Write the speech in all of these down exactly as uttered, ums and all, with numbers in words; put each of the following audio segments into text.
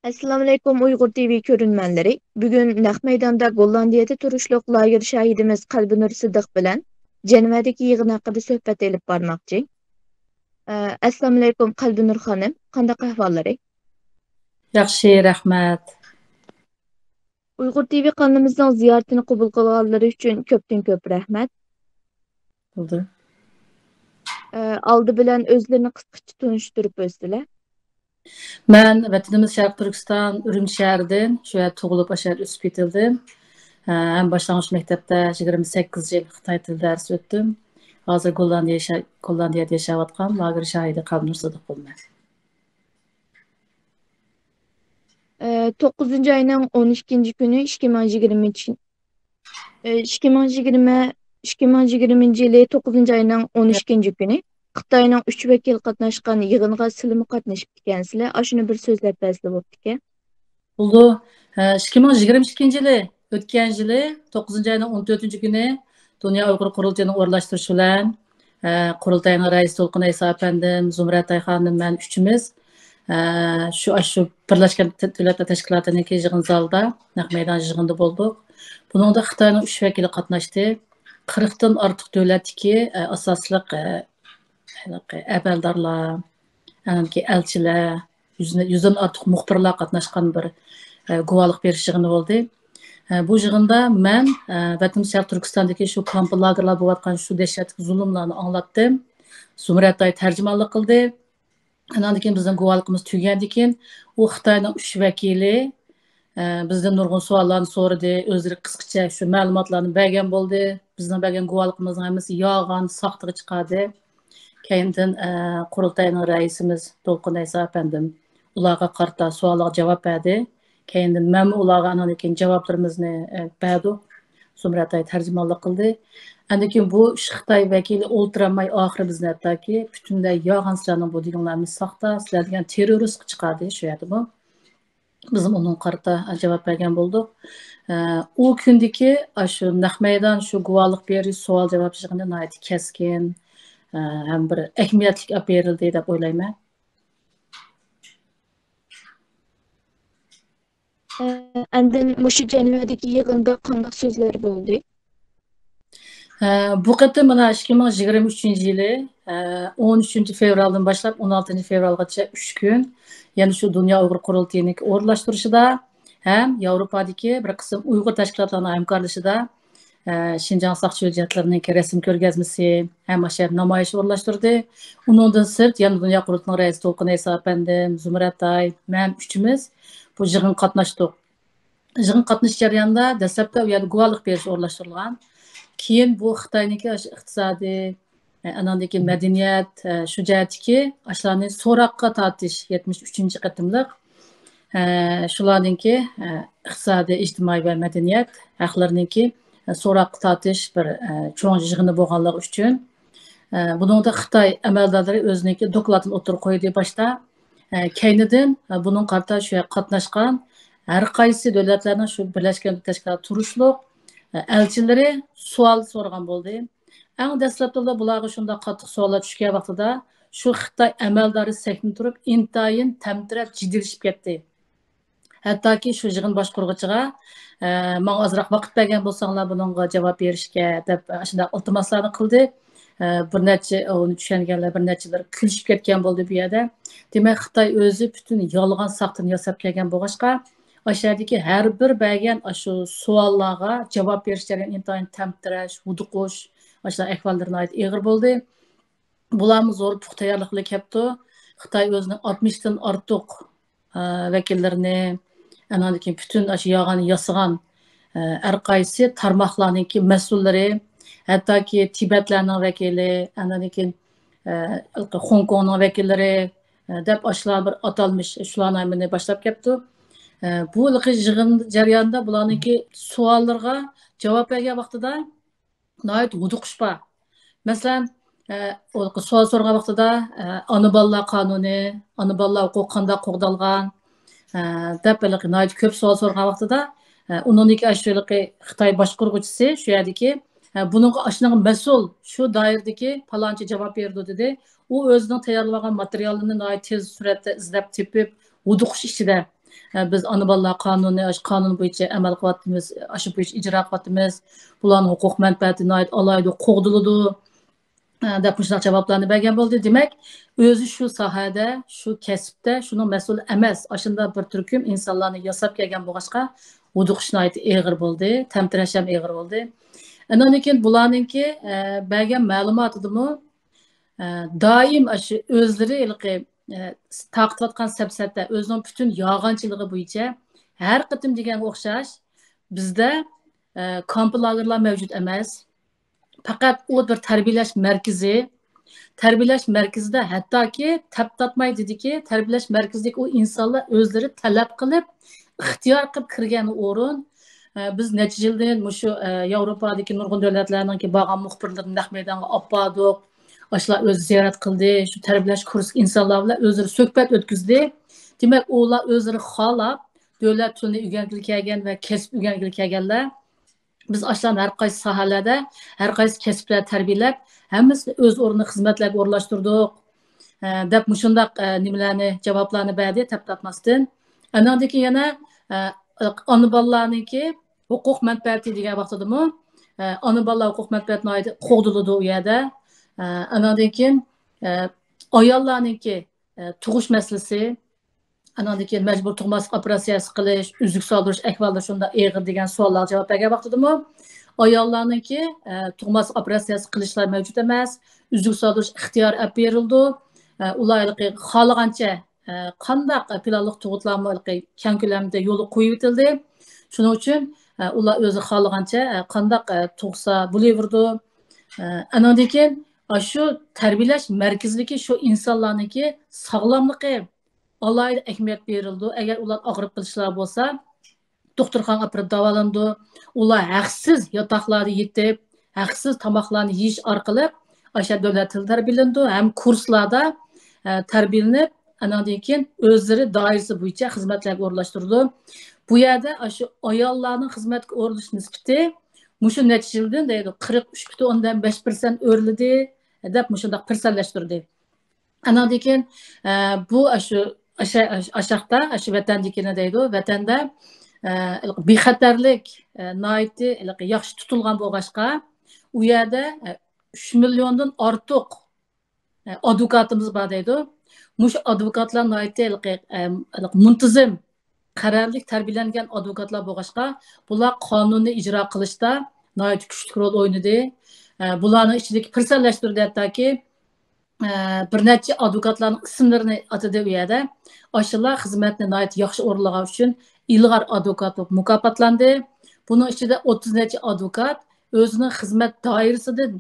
ئەسسالامۇئەلەيكۇم، ئۇيغۇر تىۋى كۆرۈرمەنلىرى. بۈگۈن نەق مەيداندا گوللاندىيەدە تۇرۇشلۇق لاگېر شاھىدىمىز قەلبىنۇر سىدىق بىلەن جەنۋەدىكى يىغىن ھەققىدە سۆھبەت ئېلىپ بارماقچى. ئە، ئەسسالامۇئەلەيكۇم، قەلبىنۇر خانىم، قانداق ئەھۋاللىرى؟ ياخشى، رەھمەت. ئۇيغۇر تىۋى قانىلىمىزنىڭ زىيارىتىنى قوبۇل قىلغانلىرى ئۈچۈن كۆپتىن كۆپ رەھمەت. بولدى. ئە، ئالدى بىلەن ئۆزلىرىنى قىسقىچە تونۇشتۇرۇپ ئۆتسىلە. مەن ۋەتىنىمىز شەرقىي تۈركىستان ئۈرۈمچى شەھىرىدىن، شۇ يەردە تۇغۇلۇپ، ئاشۇ يەردە ئۆسۈپ يېتىلدىم. ئە، ھەم باشلانغۇچ مەكتەپتە يىگىرمە سەككىز يىل خىتاي تىلى دەرس ئۆتتۈم. ھازىر گوللاندىيە شە-، گوللاندىيەدە ياشاۋاتقان لاگېر شاھىدى قەلبىنۇر سىدىق بولىمەن. ئە، توققۇزىنچى ئاينىڭ ئون ئىككىنچى كۈنى، ئىككى مىڭ يىگىرمىنچى، ئە، ئىككى مىڭ يىگىرمە، ئىككى مىڭ يىگىرمىنچى يىلى توققۇزىنچى ئاينىڭ ئون ئىككىنچى كۈنى خىتاينىڭ ئۈچ ۋەكىلى قاتناشقان يىغىنغا سىلىمۇ قاتنىشىپتىكەنسىلەر. ئاشۇنى بىر سۆزلەپ بەرسىلە بوپتىكەن. بولدى. ئىككى مىڭ يىگىرمە ئىككىنچى يىلى، ئۆتكەن يىلى توققۇزىنچى ئاينىڭ ئون تۆتىنچى كۈنى دۇنيا ئۇيغۇر قۇرۇلتىيىنىڭ ئورۇنلاشتۇرۇشى بىلەن، ئە، قۇرۇلتاينىڭ رەئىسى دولقۇن ئەيسا ئەپەندىم، زۇمرەت ئاي خانىم، مەن ئۈچىمىز، ئە، شۇ، ئاشۇ بىرلەشكەن دۆلەتلەر تەشكىلاتىنىڭكى يىغىن زالىدا، نەق مەيدان يىغىنىدا بولدۇق. بۇنىڭدا خىتاينىڭ ئۈچ ۋەكىلى قاتناشتى. قىرىقتىن ئارتۇق دۆلەتتىكى، ئە، ئاساسلىق، ئە، ھېلىقى ئەمەلدارلار، ئەنىكى ئەلچىلەر، يۈزدىن، يۈزدىن ئارتۇق مۇخبىرلار قاتناشقان بىر، ئە، گۇۋاھلىق بېرىش يىغىنى بولدى. ئە، بۇ يىغىندا مەن، ئە، ۋەتىنىمىز شەرقىي تۈركىستاندىكى شۇ كامپ لاگېرلار بولۇۋاتقان شۇ دەھشەتلىك زۇلۇملارنى ئاڭلاتتىم. زۇمرەت ئاي تەرجىمانلىق قىلدى. ئاندىن كېيىن بىزنىڭ گۇۋاھلىقىمىز تۈگىگەندىن كېيىن ئۇ خىتاينىڭ ئۈچ ۋەكىلى، ئە، بىزدىن نۇرغۇن سوئاللارنى سورىدى. ئۆزلىرى قىسقىچە شۇ مەلۇماتلارنى بەرگەن بولدى. بىزنىڭ بەرگەن گۇۋاھلىقىمىزنىڭ ھەممىسى يالغان، ساختىغا چىقاردى. كەينىدىن، ئە، قۇرۇلتاينىڭ رەئىسىمىز دولقۇن ئەيسا ئەپەندىم ئۇلارغا قارىتا سوئاللارغا جاۋاب بەردى. كەينىدىن مەنمۇ ئۇلارغا ئاندىن كېيىن جاۋابلىرىمىزنى، ئە، بەردۇق. زۇمرەت ئاي تەرجىمانلىق قىلدى. ئاندىن كېيىن بۇ ئۈچ خىتاي ۋەكىلى ئولتۇرالماي ئاخىرى بىزنى ھەتتاكى پۈتۈنلەي يالغان، سىلەرنىڭ بۇ دېگىنىڭلار ھەممىسى ساختا، سىلەر دېگەن تېررورىستقا چىقاردى شۇ يەردىمۇ. بىزمۇ ئۇنىڭغا قارىتا جاۋاب بەرگەن بولدۇق. ئە، ئۇ كۈندىكى ئاشۇ نەق مەيدان شۇ گۇۋاھلىق بېرىش، سوئال جاۋاب يىغىنى ناھايىتى كەسكىن، ئە، ھەم بىر ئەھمىيەتلىك ئېلىپ بېرىلدى دەپ ئويلايمەن. ئە، ئاندىن مۇشۇ جەنۋەدىكى يىغىندا قانداق سۆزلەر بولدى؟ ئە، بۇ قېتىم مانا ئىككى مىڭ يىگىرمە ئۈچىنچى يىلى، ئە، ئون ئۈچىنچى فېۋرالدىن باشلاپ ئون ئالتىنچى فېۋرالغىچە ئۈچ كۈن، يەنە شۇ دۇنيا ئۇيغۇر قۇرۇلتىيىنىڭ ئورۇنلاشتۇرۇشىدا ھەم ياۋروپادىكى بىر قىسىم ئۇيغۇر تەشكىلاتلارنىڭ ھەمكارلىشىدا، ئە، شىنجاڭ ساقچى ھۆججەتلىرىنىڭكى رەسىم كۆرگەزمىسى ھەم ئاشۇ يەردە نامايىش ئورۇنلاشتۇردى. ئۇنىڭدىن سىرت، يەنە دۇنيا قۇرۇلتىيىنىڭ رەئىسى دولقۇن ئەيسا ئەپەندىم، زۇمرەت ئاي، مەن ئۈچىمىز بۇ يىغىنغا قاتناشتۇق. يىغىنغا قاتنىشىش جەريانىدا دەسلەپتە ئۇ يەردە گۇۋاھلىق بېرىش ئورۇنلاشتۇرۇلغان. كېيىن بۇ خىتاينىڭكى ئاشۇ ئىقتىسادىي، ئە، ئاناندىن كېيىن مەدەنىيەت، ئە، شۇ جەھەتتىكى ئاشۇلارنى سوراققا تارتىش يەتمىش ئۈچىنچى قېتىملىق، ئە، شۇلارنىڭكى، ئە، ئىقتىسادىي، ئىجتىمائىي ۋە مەدەنىيەت ھەقلىرىنىڭكى، ئە، سوراققا تارتىش بىر، ئە، چوڭ يىغىنى بولغانلىقى ئۈچۈن، ئە، بۇنىڭدا خىتاي ئەمەلدارلىرى ئۆزىنىڭكى دوكلاتىنى ئوتتۇرىغا قويدى باشتا. ئە، كەينىدىن، ئە، بۇنىڭغا قارىتا شۇ يەرگە قاتناشقان ھەر قايسى دۆلەتلەرنىڭ شۇ بىرلەشكەن تەشكىلات تۇرۇشلۇق، ئە، ئەلچىلىرى سوئال سورىغان بولدى. ئەڭ دەسلەپتىلا بۇلارغا شۇنداق قاتتىق سوئاللار چۈشكەن ۋاقتىدا شۇ خىتاي ئەمەلدارى سەھنىدىن تۇرۇپ ئىنتايىن تەمتىرەپ جىددىيلىشىپ كەتتى. ھەتتاكى شۇ يىغىن باشقۇرغۇچىغا، ئە، ماڭا ئازراق ۋاقىت بەرگەن بولساڭلار بۇنىڭغا جاۋاب بېرىشكە دەپ، ئاشۇنداق ئىلتىماسلارنى قىلدى. ئە، بىر نەچچە، ئۇنى چۈشەنگەنلەر بىر نەچچىلەر كۈلۈشۈپ كەتكەن بولدى بۇ يەردە. دېمەك، خىتاي ئۆزى پۈتۈن يالغان، ساختىنى ياساپ كەلگەن بولغاچقا، ئاشۇ يەردىكى ھەر بىر بەرگەن ئاشۇ سوئاللارغا جاۋاب بېرىش جەريانى ئىنتايىن تەمتىرەش، ھودۇقۇش، ئاشۇنداق ئەھۋاللىرى ناھايىتى ئېغىر بولدى. بۇلارمۇ زور پۇختا تەييارلىق بىلەن كەپتۇ. خىتاي ئۆزىنىڭ ئاتمىشتىن ئارتۇق، ئە، ۋەكىللىرىنى، ئاناندىن كېيىن پۈتۈن ئاشۇ يالغان ياسىغان، ئە، ھەر قايسى تارماقلارنىڭكى مەسئۇللىرى، ھەتتاكى تىبەتلەرنىڭ ۋەكىلى، ئاندىن كېيىن، ئە، خوڭكوڭنىڭ ۋەكىللىرى، ئە، دەپ ئاشۇلار بىر ئاتالمىش شۇلارنىڭ ھەممىنى باشلاپ كەپتۇ. ئە، بۇ ھېلىقى يىغىن جەريانىدا بۇلارنىڭكى سوئاللىرىغا جاۋاب بەرگەن ۋاقتىدا ناھايىتى ھودۇقۇش بار. مەسىلەن، ئە، ئۇ سوئال سورىغان ۋاقتىدا، ئە، ئانا بالىلار قانۇنى، ئانا بالىلار ھوقۇقى قانداق قوغدالغان، ئە، دەپ ھېلىقى ناھايىتى كۆپ سوئال سورىغان ۋاقتىدا، ئە، ئۇنىڭدىكى ئاشۇ ھېلىقى خىتاي باشقۇرغۇچىسى شۇ يەردىكى، ئە، بۇنىڭغا ئاشۇنىڭغا مەسئۇل، شۇ دائىرىدىكى پالانچى جاۋاب بېرىدۇ دېدى. ئۇ ئۆزىنىڭ تەييارلىۋالغان ماتېرىيالىنى ناھايىتى تېز سۈرئەتتە ئىزدەپ تېپىپ، ھودۇقۇش ئىچىدە. ئە، بىز ئانا بالىلار قانۇنى، ئاشۇ قانۇن بويىچە ئەمەل قىلىۋاتىمىز، ئاشۇ بويىچە ئىجرا قىلىۋاتىمىز. بۇلارنىڭ ھوقۇق مەنپەئەتى ناھايىتى ئالاھىدە قوغدىلىدۇ، ئە، دەپ مۇشۇنداق جاۋابلارنى بەرگەن بولدى. دېمەك، ئۆزى شۇ ساھەدە، شۇ كەسىپتە شۇنىڭ مەسئۇلى ئەمەس، ئاشۇنداق بىر تۈركۈم ئىنسانلارنى ياساپ كەلگەن بولغاچقا، ھودۇقۇش ناھايىتى ئېغىر بولدى، تەمتىرەش ھەم ئېغىر بولدى. ئاندىن كېيىن بۇلارنىڭكى، ئە، بەرگەن مەلۇماتىدىمۇ، ئە، دائىم ئاشۇ ئۆزلىرى ھېلىقى، ئە، تارقىتىۋاتقان سەپسەتە، ئۆزىنىڭ پۈتۈن يالغانچىلىقى بويىچە ھەر قېتىم دېگەنگە ئوخشاش، بىزدە، ئە، كامپ لاگېرلار مەۋجۇت ئەمەس. پەقەت ئۇ بىر تەربىيەلەش مەركىزى. تەربىيەلەش مەركىزىدە ھەتتاكى تەپ تارتماي دېدىكى، تەربىيەلەش مەركىزىدىكى ئۇ ئىنسانلار ئۆزلىرى تەلەپ قىلىپ، ئىختىيار قىلىپ كىرگەن ئورۇن. ئە، بىز نەچچە يىلدىن مۇشۇ، ئە، ياۋروپادىكى نۇرغۇن دۆلەتلەرنىڭكى بارغان مۇخبىرلىرىنى نەق مەيدانغا ئاپاردۇق. ئاشۇلار ئۆزى زىيارەت قىلدى. شۇ تەربىيەلەش كۇرسىدىكى ئىنسانلار بىلەن ئۆزلىرى سۆھبەت ئۆتكۈزدى. دېمەك، ئۇلار ئۆزلىرى خالاپ دۆلەت تىلىنى ئۆگەنگىلى كەلگەن ۋە كەسىپ ئۆگەنگىلى كەلگەنلەر. بىز ئاشۇلارنى ھەر قايسى ساھەلەردە، ھەر قايسى كەسىپلەردە تەربىيەلەپ، ھەممىسىنى ئۆز ئورنىدا خىزمەتلەرگە ئورۇنلاشتۇردۇق، ئە، دەپ مۇشۇنداق، ئە، نېمىلەرنى، جاۋابلارنى بەردى تەپ تارتماستىن. ئاندىن كېيىن يەنە، ئە، ئانا بالىلارنىڭكى ھوقۇق مەنپەئەتى دېگەن ۋاقتىدىمۇ، ئە، ئانا بالىلار ھوقۇق مەنپەئەتى ناھايىتى قوغدىلىدۇ ئۇ يەردە. ئە، ئاندىن كېيىن، ئە، ئاياللارنىڭكى، ئە، تۇغۇش مەسىلىسى، ئاندىن كېيىن مەجبۇرىي تۇغماسلىق ئوپېراتسىيەسى قىلىش، ئۈزۈك سالدۇرۇش ئەھۋاللىرى شۇنداق ئېغىر دېگەن سوئاللارغا جاۋاب بەرگەن ۋاقتىدىمۇ، ئاياللارنىڭكى، ئە، تۇغماسلىق ئوپېراتسىيەسى قىلىشلار مەۋجۇت ئەمەس، ئۈزۈك سالدۇرۇش ئىختىيارى ئېلىپ بېرىلىدۇ. ئە، ئۇلار ھېلىقى خالىغانچە، ئە، قانداق پىلانلىق تۇغۇتلارمۇ ھېلىقى كەڭ كۆلەمدە يولغا قويۇۋېتىلدى. شۇنىڭ ئۈچۈن، ئە، ئۇلار ئۆزى خالىغانچە، ئە، قانداق، ئە، تۇغسا بولۇۋېرىدۇ. ئە، ئانىڭدىن كېيىن، ئاشۇ تەربىيەلەش مەركىزىدىكى شۇ ئىنسانلارنىڭكى ساغلاملىقى ئالاھىدە ئەھمىيەت بېرىلىدۇ. ئەگەر ئۇلار ئاغرىپ قېلىشلار بولسا، دوختۇرخانىغا ئاپىرىپ داۋالىنىدۇ. ئۇلار ھەقسىز ياتاقلاردا يېتىپ، ھەقسىز تاماقلارنى يېيىش ئارقىلىق ئاشۇ دۆلەت تىلى تەربىيەلىنىدۇ ھەم كۇرسلاردا، ئە، تەربىيەلىنىپ، ئانىڭدىن كېيىن ئۆزلىرى دائىرىسى بويىچە خىزمەتلەرگە ئورۇنلاشتۇرىدۇ. بۇ يەردە ئاشۇ ئاياللارنىڭ خىزمەتكە ئورۇنلىشىش نىسبىتى مۇشۇ نەچچە يىلدىن دەيدۇ، قىرىق ئۈچ پۈتۈن ئوندىن بەش پىرسەنت ئۆرلىدى، دەپ مۇشۇنداق پىرسەنتلەشتۈردى. ئانىڭدىن كېيىن، ئە، بۇ ئاشۇ، ئاشا-، ئاشاقتا، ئاشۇ ۋەتەندىكىنى دەيدۇ، ۋەتەندە، ئە، بىخەتەرلىك، ئە، ناھايىتى ياخشى تۇتۇلغان بولغاچقا، ئۇ يەردە، ئە، ئۈچ مىليوندىن ئارتۇق، ئە، ئادۋوكاتىمىز بار دەيدۇ. مۇشۇ ئادۋوكاتلار ناھايىتى ھېلىقى، ئە، ھېلىقى مۇنتىزىم، قەرەللىك تەربىيەلەنگەن ئادۋوكاتلار بولغاچقا، بۇلار قانۇننى ئىجرا قىلىشتا ناھايىتى كۈچلۈك رول ئوينىدى. ئە، بۇلارنىڭ ئىچىدىكى پىرسەنتلەشتۈردى ھەتتاكى، ئە، بىر نەچچە ئادۋوكاتلارنىڭ ئىسىملىرىنى ئاتىدى ئۇ يەردە. ئاشۇلار خىزمەتنى ناھايىتى ياخشى ئورۇنلىغان ئۈچۈن ئىلغار ئادۋوكات بولۇپ مۇكاپاتلاندى. بۇنىڭ ئىچىدە ئوتتۇز نەچچە ئادۋوكات ئۆزىنىڭ خىزمەت دائىرىسىدىن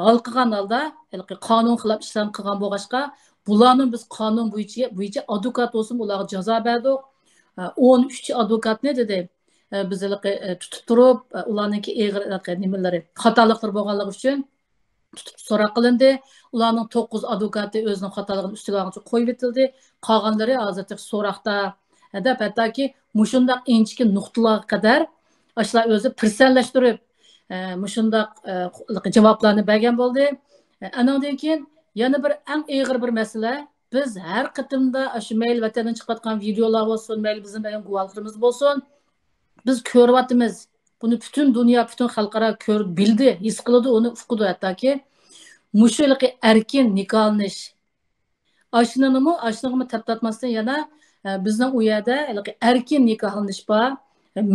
ھالقىغان ھالدا، ھېلىقى قانۇن خىلاپ ئىشلارنى قىلغان بولغاچقا، بۇلارنىڭ بىز قانۇن بويىچە، بويىچە ئادۋوكات بولسىمۇ ئۇلارغا جازا بەردۇق. ئە، ئون ئۈچ ئادۋوكاتنى دېدى، ئە، بىز ھېلىقى، ئە، تۇتۇپ تۇرۇپ، ئە، ئۇلارنىڭكى ئېغىر ھېلىقى نېمىلىرى، خاتالىقلىرى بولغانلىقى ئۈچۈن تۇتۇپ سوراق قىلىندى. ئۇلارنىڭ توققۇز ئادۋوكاتى ئۆزىنىڭ خاتالىقىنى ئۈستىگە ئالغىنىچە قويۇۋېتىلدى. قالغانلىرى ھازىر تېخى سوراقتا، دەپ، ھەتتاكى مۇشۇنداق ئىنچىكە نۇقتىلارغا قەدەر ئاشۇلار ئۆزى پىرسەنتلەشتۈرۈپ، ئە، مۇشۇنداق، ئە، جاۋابلارنى بەرگەن بولدى. ئە، ئانىڭدىن كېيىن يەنە بىر ئەڭ ئېغىر بىر مەسىلە، بىز ھەر قېتىمدا ئاشۇ مەيلى ۋەتەندىن چىقىۋاتقان ۋىدېئولار بولسۇن، مەيلى بىزنىڭ بەرگەن گۇۋاھلىقىمىز بولسۇن، بىز كۆرۈۋاتىمىز. بۇنى پۈتۈن دۇنيا، پۈتۈن خەلقئارا كۆرۈپ بىلدى، ھېس قىلىدۇ، ئۇنى ئۇقىدۇ ھەتتاكى. مۇشۇ ھېلىقى ئەركىن نىكاھلىنىش. ئاشۇنىمۇ، ئاشۇنىڭغىمۇ تەپ تارتماستىن يەنە، ئە، بىزنىڭ ئۇ يەردە ھېلىقى ئەركىن نىكاھلىنىش بار،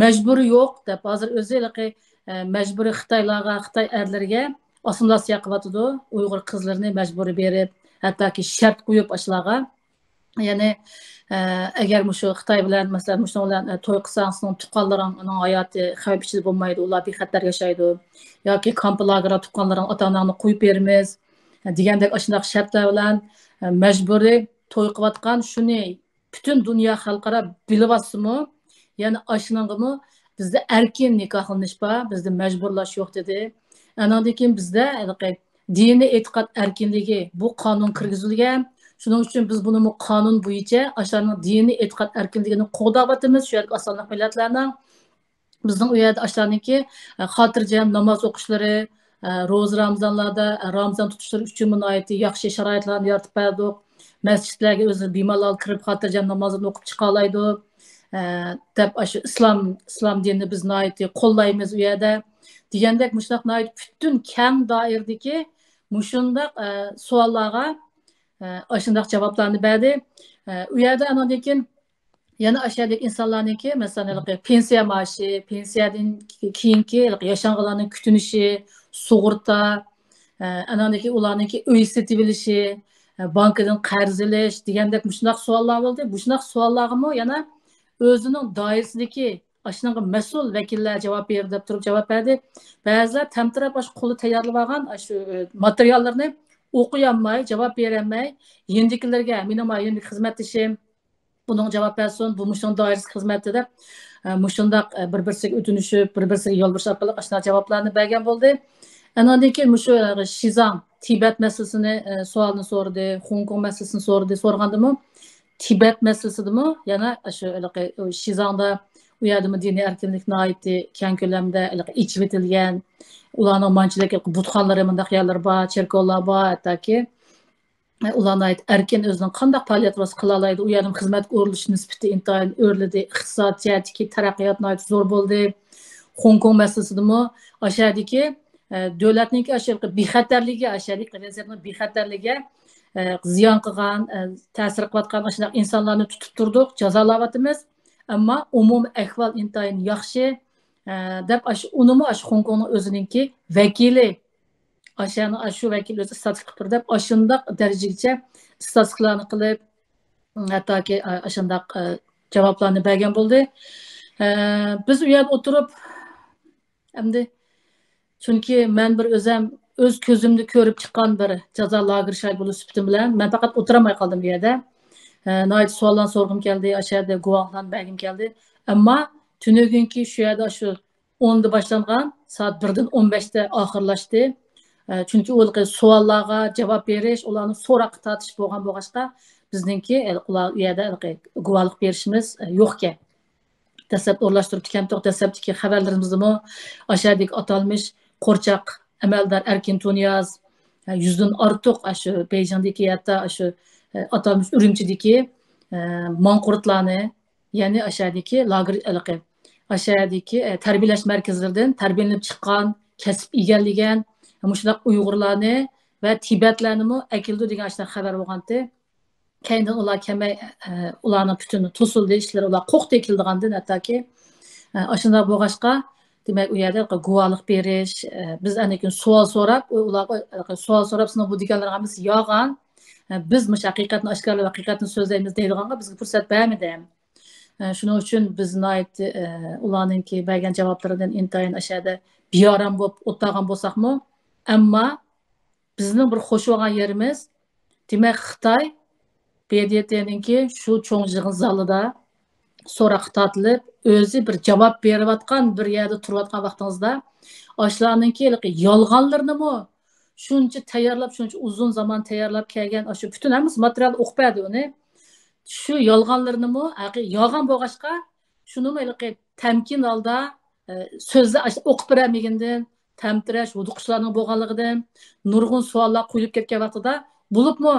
مەجبۇرى يوق دەپ، ھازىر ئۆزى ھېلىقى، ئە، مەجبۇرىي خىتايلارغا، خىتاي ئەرلىرىگە ئاسسىمىلياتسىيە قىلىۋاتىدۇ. ئۇيغۇر قىزلىرىنى مەجبۇرىي بېرىپ، ھەتتاكى شەرت قويۇپ ئاشۇلارغا. يەنى، ئە، ئەگەر مۇشۇ خىتاي بىلەن، مەسىلەن، مۇشۇنىڭ بىلەن، ئە، توي قىلساڭ، سېنىڭ تۇغقانلىرىڭنىڭ ھاياتى خەۋپ ئىچىدە بولمايدۇ، ئۇلار بىخەتەر ياشايدۇ. ياكى كامپ لاگېرغا تۇغقانلىرىڭ، ئاتا-ئاناڭنى قويۇپ بېرىمىز، دېگەندەك ئاشۇنداق شەرتلەر بىلەن، ئە، مەجبۇرىي توي قىلىۋاتقان، شۇنى پۈتۈن دۇنيا خەلقئارا بىلىۋاتسىمۇ، يەنە ئاشۇنىڭغىمۇ بىزدە ئەركىن نىكاھلىنىش بار، بىزدە مەجبۇرلاش يوق دېدى. ئانىڭدىن كېيىن بىزدە ھېلىقى دىنىي ئېتىقاد ئەركىنلىكى بۇ قانۇن كىرگۈزۈلگەن. شۇنىڭ ئۈچۈن بىز بۇنىمۇ قانۇن بويىچە ئاشۇلارنىڭ دىنىي ئېتىقاد ئەركىنلىكىنى قوغداۋاتىمىز، شۇ يەردىكى ئاز سانلىق مىللەتلەرنىڭ. بىزنىڭ ئۇ يەردە ئاشۇلارنىڭكى، ئە، خاتىرجەم ناماز ئوقۇشلىرى، ئە، روزا رامىزانلاردا، ئە، رامىزان تۇتۇشلىرى ئۈچۈنمۇ ناھايىتى ياخشى شارائىتلارنى يارىتىپ بەردۇق. مەسچىتلەرگە ئۆزى بىمالال كىرىپ خاتىرجەم نامازىنى ئوقۇپ چىقالايدۇ. دەپ، ئاشۇ ئىسلام، ئىسلام دىنىنى بىز ناھايىتى قوللايمىز ئۇ يەردە دېگەندەك، مۇشۇنداق ناھايىتى پۈتۈن كەڭ دائىرىدىكى مۇشۇنداق، ئە، سوئاللارغا، ئە، ئاشۇنداق جاۋابلارنى بەردى. ئە، ئۇ يەردە ئاناندىن كېيىن يەنە ئاشۇ يەردىكى ئىنسانلارنىڭكى، مەسىلەن، ھېلىقى پېنسىيە مائاشى، پېنسىيەدىن كېيىنكى ھېلىقى ياشانغانلارنىڭ كۈتۈنۈشى، سۇغۇرتا، ئە، ئاناندىن كېيىن ئۇلارنىڭكى ئۆي سېتىۋېلىشى، ئە، بانكىدىن قەرز ئېلىش دېگەندەك مۇشۇنداق سوئاللار بولدى. مۇشۇنداق سوئاللارغىمۇ يەنە ئۆزىنىڭ دائىرىسىدىكى ئاشۇنىڭغا مەسئۇل ۋەكىللەر جاۋاب بېرىدۇ دەپ تۇرۇپ جاۋاب بەردى. بەزىلەر تەمتىرەپ ئاشۇ قولى تەييارلىۋالغان ئاشۇ، ئە، ماتېرىياللىرىنى ئوقۇيالماي، جاۋاب بېرەلمەي، يېنىدىكىلەرگە، مېنىڭ ما يېنىمدىكى خىزمەتدىشىم، بۇنىڭغا جاۋاب بەرسۇن، بۇ مۇشۇنىڭ دائىرىسىدىكى خىزمەتتە دەپ، ئە، مۇشۇنداق، ئە، بىر-بىرسىگە ئۆتۈنۈشۈپ، بىر-بىرسىگە يالۋۇرۇش ئارقىلىق ئاشۇنداق جاۋابلارنى بەرگەن بولدى. ئاناندىن كېيىن مۇشۇ، ئە، شىزاڭ، تىبەت مەسىلىسىنى، ئە، سوئالنى سورىدى، خوڭكوڭ مەسىلىسىنى سورىدى. سورىغاندىمۇ تىبەت مەسىلىسىدىمۇ يەنە شۇ ھېلىقى شىزاڭدا، ئۇ يەردىمۇ دىنىي ئەركىنلىك ناھايىتى كەڭ كۆلەمدە ھېلىقى ئېچىۋېتىلگەن. ئۇلارنىڭ مانچىلىك ھېلىقى بۇتخانىلىرى، مۇنداق يەرلىرى بار، چېركاۋلار بار، ھەتتاكى ئۇلار ناھايىتى ئەركىن ئۆزىنىڭ قانداق پائالىيەت بولسا قىلالايدۇ. ئۇ يەردىمۇ خىزمەتكە ئورۇنلىشىش نىسبىتى ئىنتايىن ئۆرلىدى. ئىقتىساد جەھەتتىكى تەرەققىيات ناھايىتى زور بولدى. خوڭكوڭ مەسىلىسىدىمۇ ئاشۇ يەردىكى، ئە، دۆلەتنىڭكى ئاشۇ يەردىكى بىخەتەرلىكى، ئاشۇ يەردىكى ۋەزىيەتنىڭ بىخەتەرلىكىگە، ئە، زىيان قىلغان، ئە، تەسىر قىلىۋاتقان ئاشۇنداق ئىنسانلارنى تۇتۇپ تۇردۇق، جازالاۋاتىمىز. ئەمما ئومۇمىي ئەھۋال ئىنتايىن ياخشى، ئە، دەپ ئاشۇ، ئۇنىمۇ ئاشۇ خوڭكوڭنىڭ ئۆزىنىڭكى ۋەكىلى، ئاشۇ يەرنىڭ ئاشۇ ۋەكىل ئۆزى ئىستاتىستىكا قىلىپ بېرىدۇ دەپ ئاشۇنداق دەرىجىگىچە ئىستاتىستىكىلارنى قىلىپ، ھەتتاكى، ئە، ئاشۇنداق، ئە، جاۋابلارنى بەرگەن بولدى. ئە، بىز ئۇ يەردە ئولتۇرۇپ، ئەمدى چۈنكى مەن بىر ئۆزەم ئۆز كۆزۈمدە كۆرۈپ چىققان بىر جازا لاگېرى شاھىتى بولۇش سۈپىتىم بىلەن مەن پەقەت ئولتۇرالماي قالدىم بۇ يەردە. ئە، ناھايىتى سوئاللارنى سورىغۇم كەلدى، ئاشۇ يەردە گۇۋاھلارنى بەرگۈم كەلدى. ئەمما تۈنۈگۈنكى شۇ يەردە شۇ ئوندا باشلانغان، سائەت بىردىن ئون بەشتە ئاخىرلاشتى. ئە، چۈنكى ئۇ ھېلىقى سوئاللارغا جاۋاب بېرىش، ئۇلارنى سوراققا تارتىش بولغان بولغاچقا، بىزنىڭكى، ئە، ئۇلار ئۇ يەردە ھېلىقى گۇۋاھلىق بېرىشىمىز، ئە، يوقكەن. دەسلەپ ئورۇنلاشتۇرۇپتىكەنتۇق، دەسلەپتىكى خەۋەرلىرىمىزدىمۇ ئاشۇ يەردىكى ئاتالمىش قورچاق ئەمەلدار ئەركىن تۇنىياز، ئە، يۈزدىن ئارتۇق ئاشۇ بېيجىڭدىكى، ھەتتا ئاشۇ، ئە، ئاتالمىش ئۈرۈمچىدىكى، ئە، ماڭقۇرتلارنى، يەنى ئاشۇ يەردىكى لاگېر ھېلىقى، ئاشۇ يەردىكى، ئە، تەربىيەلەش مەركەزلىرىدىن تەربىيەلىنىپ چىققان، كەسىپ ئىگىلىگەن مۇشۇنداق ئۇيغۇرلارنى ۋە تىبەتلەرنىمۇ ئەكېلىدۇ دېگەن ئاشۇنداق خەۋەر بولغانتى. كەينىدىن ئۇلار كەلمەي، ئە، ئۇلارنىڭ پۈتۈن توسۇلدى، ئىشلىرى ئۇلار قوقتى كېلىدىغاندىن ھەتتاكى. ئە، ئاشۇنداق بولغاچقا، دېمەك، ئۇ يەردە گۇۋاھلىق بېرىش، ئە، بىز ئاندىن كېيىن سوئال سوراپ، ئۇ-، ئۇلارغا، ئە، سوئال سوراپ، سىزنىڭ بۇ دېگەنلىرىڭىز ھەممىسى يالغان. ئە، بىز مۇشۇ ھەقىقەتنى ئاشكارىلاپ، ھەقىقەتنى سۆزلەيمىز دەيدىغانغا بىزگە پۇرسەت بەرمىدى. ئە، شۇنىڭ ئۈچۈن بىز ناھايىتى، ئە، ئۇلارنىڭكى بەرگەن جاۋابلىرىدىن ئىنتايىن ئاشۇ يەردە بىئارام بولۇپ ئولتۇرغان بولساقمۇ، ئەمما بىزنىڭ بىر خوش بولغان يېرىمىز، دېمەك، خىتاي ب د ت نىڭكى شۇ چوڭ يىغىن زالىدا سوراققا تارتىلىپ، ئۆزى بىر جاۋاب بېرىۋاتقان بىر يەردە تۇرۇۋاتقان ۋاقتىڭىزدا، ئاشۇلارنىڭكى ھېلىقى يالغانلىرىنىمۇ شۇنچە تەييارلاپ، شۇنچە ئۇزۇن زامان تەييارلاپ كەلگەن، ئاشۇ پۈتۈن ھەممىسى ماتېرىيال ئوقۇپ بەردى ئۇنى. شۇ يالغانلىرىنىمۇ، ھەقىقىي يالغان بولغاچقا، شۇنىمۇ ھېلىقى تەمكىن ھالدا، ئە، سۆزلە-، ئوقۇپ بېرەلمىگىنىدىن، تەمتىرەش، ھودۇقۇشلارنىڭ بولغانلىقىدىن، نۇرغۇن سوئاللار قويۇلۇپ كەتكەن ۋاقتىدا، بولۇپمۇ،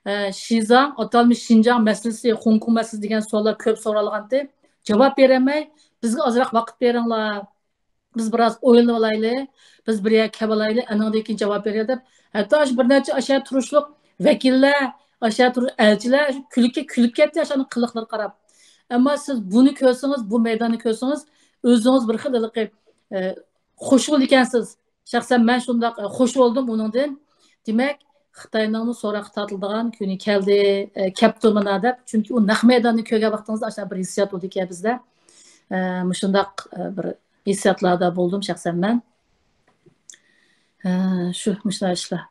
ئە، شىزاڭ، ئاتالمىش شىنجاڭ مەسىلىسى، خوڭكوڭ مەسىلىسى دېگەن سوئاللار كۆپ سورالغانتى. جاۋاب بېرەلمەي، بىزگە ئازراق ۋاقىت بېرىڭلار، بىز بىراز ئويلىنىۋالايلى، بىز بىر يەرگە كېلىۋالايلى، ئانىڭدىن كېيىن جاۋاب بېرەي دەپ، ھەتتا شۇ بىر نەچچە ئاشۇ تۇرۇشلۇق ۋەكىللەر، ئاشۇ تۇر-، ئەلچىلەر شۇ كۈلكە كۈلۈپ كەتتى، ئاشۇنىڭ قىلىقلىرىغا قاراپ. ئەمما سىز بۇنى كۆرسىڭىز، بۇ مەيداننى كۆرسىڭىز، ئۆزىڭىز بىر خىل ھېلىقى، ئە، خوش بولىدىكەنسىز. شەخسەن مەن شۇنداق، ئە، خوش بولدۇم ئۇنىڭدىن. دېمەك، خىتاينىڭمۇ سوراققا تارتىلىدىغان كۈنى كەلدى، ئە، كەپتۇ مانا دەپ. چۈنكى ئۇ نەق مەيداننى كۆرگەن ۋاقتىڭىزدا ئاشۇنداق بىر ھېسسىيات بولىدىكەن بىزدە. ئە، مۇشۇنداق، ئە، بىر ھېسسىياتلاردا بولدۇم شەخسەن مەن. ئە، شۇ، مۇشۇنداق ئىشلار.